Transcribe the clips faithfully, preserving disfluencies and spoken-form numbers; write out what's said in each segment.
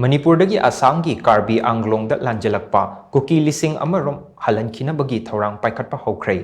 ꯃꯅꯤꯄꯨꯔꯗꯒꯤ ꯑꯁꯥꯝꯒꯤ ꯀꯥꯔꯕꯤ ꯑꯥꯡꯂꯣꯡꯗ ꯂꯥꯟꯖꯦꯜꯂꯛꯄ ꯀꯨꯀꯤ ꯂꯤꯁꯤꯡ ꯑꯃ ꯔꯣꯝ ꯍꯜꯍꯟꯈꯤꯅꯕꯒꯤ ꯊꯧꯔꯥꯡ ꯄꯥꯏꯈꯠꯄ ꯍꯧꯈ꯭ꯔꯦ꯫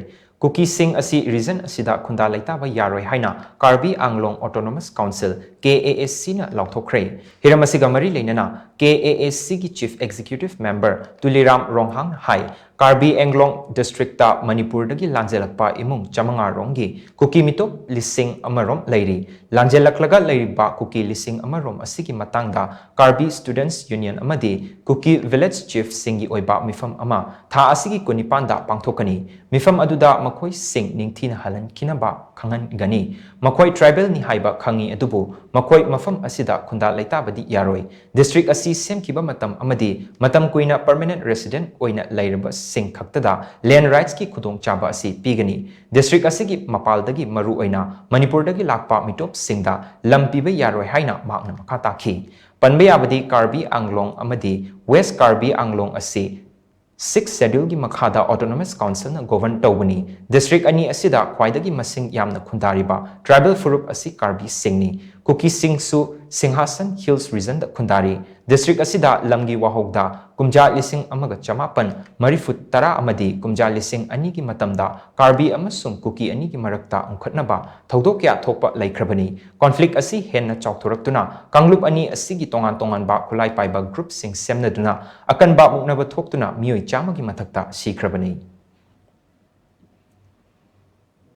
ꯀꯨꯀꯤꯁꯤꯡ ꯑꯁꯤ ꯔꯤꯖꯟ ꯑꯁꯤꯗ ꯈꯨꯟꯗꯥ ꯂꯩꯇꯥꯕ ꯌꯥꯔꯣꯏ ꯍꯥꯏꯅ ꯀꯥꯔꯕꯤ ꯑꯥꯡꯂꯣꯡ autonomous council, K A S ꯁꯤꯅ ꯂꯥꯎꯊꯣꯛꯈ꯭ꯔꯦ꯫ ꯍꯤꯔꯝ ꯑꯁꯤꯒ ꯃꯔꯤ ꯂꯩꯅꯅ ꯀꯦ ꯑꯦ ꯑꯦꯁ ꯁꯤꯒꯤ ꯆꯤꯐ ꯑꯦꯛꯖꯤꯀ꯭ꯌꯨꯇꯤꯚ ꯃꯦꯝꯕꯔ ꯇꯨꯂꯤꯔꯥꯝ ꯔꯣꯡꯍꯥꯡꯅ ꯍꯥꯏ, ꯀꯥꯔꯕꯤ ꯑꯦꯡꯂꯣꯡ ꯗꯤꯁꯇ꯭ꯔꯤꯛꯇ ꯃꯅꯤꯄꯨꯔꯗꯒꯤ ꯂꯥꯟꯖꯦꯜꯂꯛꯄ ꯏꯃꯨꯡ ꯆꯥꯃꯉꯥ ꯔꯣꯝꯒꯤ ꯀꯨꯀꯤ ꯃꯤꯇꯣꯞ ꯂꯤꯁꯤꯡ ꯑꯃ ꯔꯣꯝ ꯂꯩꯔꯤ꯫ ꯂꯥꯟꯖꯦꯜꯂꯛꯂꯒ ꯂꯩꯔꯤꯕ ꯀꯨꯀꯤ ꯂꯤꯁꯤꯡ ꯑꯃ ꯔꯣꯝ ꯑꯁꯤꯒꯤ ꯃꯇꯥꯡꯗ ꯀꯥꯔꯕꯤ ꯁ꯭ꯇꯨꯗꯦꯟꯠꯁ ꯌꯨꯅꯤꯌꯟ ꯑꯃꯗꯤ ꯀꯨꯀꯤ ꯚꯤꯂꯦꯖ ꯆꯤꯐꯁꯤꯡꯒꯤ ꯑꯣꯏꯕ ꯃꯤꯐꯝ ꯑꯃ ꯊꯥ ꯑꯁꯤꯒꯤ ꯀꯨꯟꯅꯤꯄꯥꯟꯗ ꯄꯥꯡꯊꯣꯛꯀꯅꯤ꯫ ꯃꯤꯐꯝ ꯑꯗꯨꯗ ꯃꯈꯣꯏꯁꯤꯡ ꯅꯤꯡꯊꯤꯅ ꯍꯜꯍꯟꯈꯤꯅꯕ ꯈꯪꯍꯟꯒꯅꯤ꯫ ꯃꯈꯣꯏ ꯇ꯭ꯔꯥꯏꯕꯦꯜꯅꯤ ꯍꯥꯏꯕ ꯈꯪꯏ, ꯑꯗꯨꯕꯨ ꯃꯈꯣꯏ ꯃꯐꯝ ꯑꯁꯤꯗ ꯈꯨꯟꯗꯥ ꯂꯩꯇꯥꯕꯗꯤ ꯌꯥꯔꯣꯏ꯫ ꯗꯤꯁꯇ꯭ꯔꯤꯛ ꯑꯁꯤ ꯁꯦꯝꯈꯤꯕ ꯃꯇꯝ ꯑꯃꯗꯤ ꯃꯇꯝ ꯀꯨꯏꯅ ꯄꯔꯃꯅꯦꯟꯠ ꯔꯦꯁꯤꯗꯦꯟꯠ ꯑꯣꯏꯅ ꯂꯩꯔꯕꯁꯤꯡ ꯈꯛꯇꯗ ꯂꯦꯟꯗ ꯔꯥꯏꯠꯁꯀꯤ ꯈꯨꯗꯣꯡꯆꯥꯕ ꯑꯁꯤ ꯄꯤꯒꯅꯤ꯫ ꯗꯤꯁꯇ꯭ꯔꯤꯛ ꯑꯁꯤꯒꯤ ꯃꯄꯥꯜꯗꯒꯤ, ꯃꯔꯨꯑꯣꯏꯅ ꯃꯅꯤꯄꯨꯔꯗꯒꯤ ꯂꯥꯛꯄ ꯃꯤꯇꯣꯞꯁꯤꯡꯗ ꯂꯝ ꯄꯤꯕ ꯌꯥꯔꯣꯏ ꯍꯥꯏꯅ ꯃꯍꯥꯛꯅ ꯃꯈꯥ ꯇꯥꯈꯤ꯫ ꯄꯟꯕ ꯌꯥꯕꯗꯤ, ꯀꯥꯔꯕꯤ ꯑꯥꯡꯂꯣꯡ ꯑꯃꯗꯤ ꯋꯦꯁ ꯀꯥꯔꯕꯤ ꯑꯥꯡꯂꯣꯡ ꯑꯁꯤ ꯁꯤꯛꯁ ꯁꯦꯗ꯭ꯌꯨꯜꯒꯤ ꯃꯈꯥꯗ ꯑꯣꯇꯣꯅꯣꯃꯁ ꯀꯥꯎꯟꯁꯤꯜꯅ ꯒꯣꯚꯔꯟ ꯇꯧꯕꯅꯤ꯫ ꯗꯤꯁꯇ꯭ꯔꯤꯛ ꯑꯅꯤ ꯑꯁꯤꯗ ꯈ꯭ꯋꯥꯏꯗꯒꯤ ꯃꯁꯤꯡ ꯌꯥꯝꯅ ꯈꯨꯟꯗꯥꯔꯤꯕ ꯇ꯭ꯔꯥꯏꯕꯦꯜ ꯐꯨꯔꯨꯞ ꯑꯁꯤ ꯀꯥꯔꯕꯤꯁꯤꯡꯅꯤ꯫ ꯀꯨꯀꯤꯁꯤꯡꯁꯨ ꯁꯤꯡꯍꯥꯁꯟ ꯍꯤꯜꯁ ꯔꯤꯖꯟꯗ ꯈꯨꯟꯗꯥꯔꯤ꯫ ꯗꯤꯁꯇ꯭ꯔꯤꯛ ꯑꯁꯤꯗ ꯂꯝꯒꯤ ꯋꯥꯍꯧꯗ ꯀꯨꯝꯖꯥ ꯂꯤꯁꯤꯡ ꯑꯃꯒ ꯆꯃꯥꯄꯟ ꯃꯔꯤꯐꯨ ꯇꯔꯥ ꯑꯃꯗꯤ ꯀꯨꯝꯖꯥ ꯂꯤꯁꯤꯡ ꯑꯅꯤꯒꯤ ꯃꯇꯝꯗ ꯀꯥꯔꯕꯤ ꯑꯃꯁꯨꯡ ꯀꯨꯀꯤ ꯑꯅꯤꯒꯤ ꯃꯔꯛꯇ ꯎꯪꯈꯠꯅꯕ ꯊꯧꯗꯣꯛ ꯀꯌꯥ ꯊꯣꯛꯄ ꯂꯩꯈ꯭ꯔꯕꯅꯤ꯫ ꯀꯣꯟꯐ꯭ꯂꯤꯛ ꯑꯁꯤ ꯍꯦꯟꯅ ꯆꯥꯎꯊꯣꯔꯛꯇꯨꯅ ꯀꯥꯡꯂꯨꯞ ꯑꯅꯤ ꯑꯁꯤꯒꯤ ꯇꯣꯉꯥꯟ ꯇꯣꯉꯥꯟꯕ ꯈꯨꯠꯂꯥꯏ ꯄꯥꯏꯕ ꯒ꯭ꯔꯨꯞꯁꯤꯡ ꯁꯦꯝꯅꯗꯨꯅ ꯑꯀꯟꯕ ꯃꯨꯛꯅꯕ ꯊꯣꯛꯇꯨꯅ ꯃꯤꯑꯣꯏ ꯆꯥꯝꯃꯒꯤ ꯃꯊꯛꯇ ꯁꯤꯈ꯭ꯔꯕꯅꯤ꯫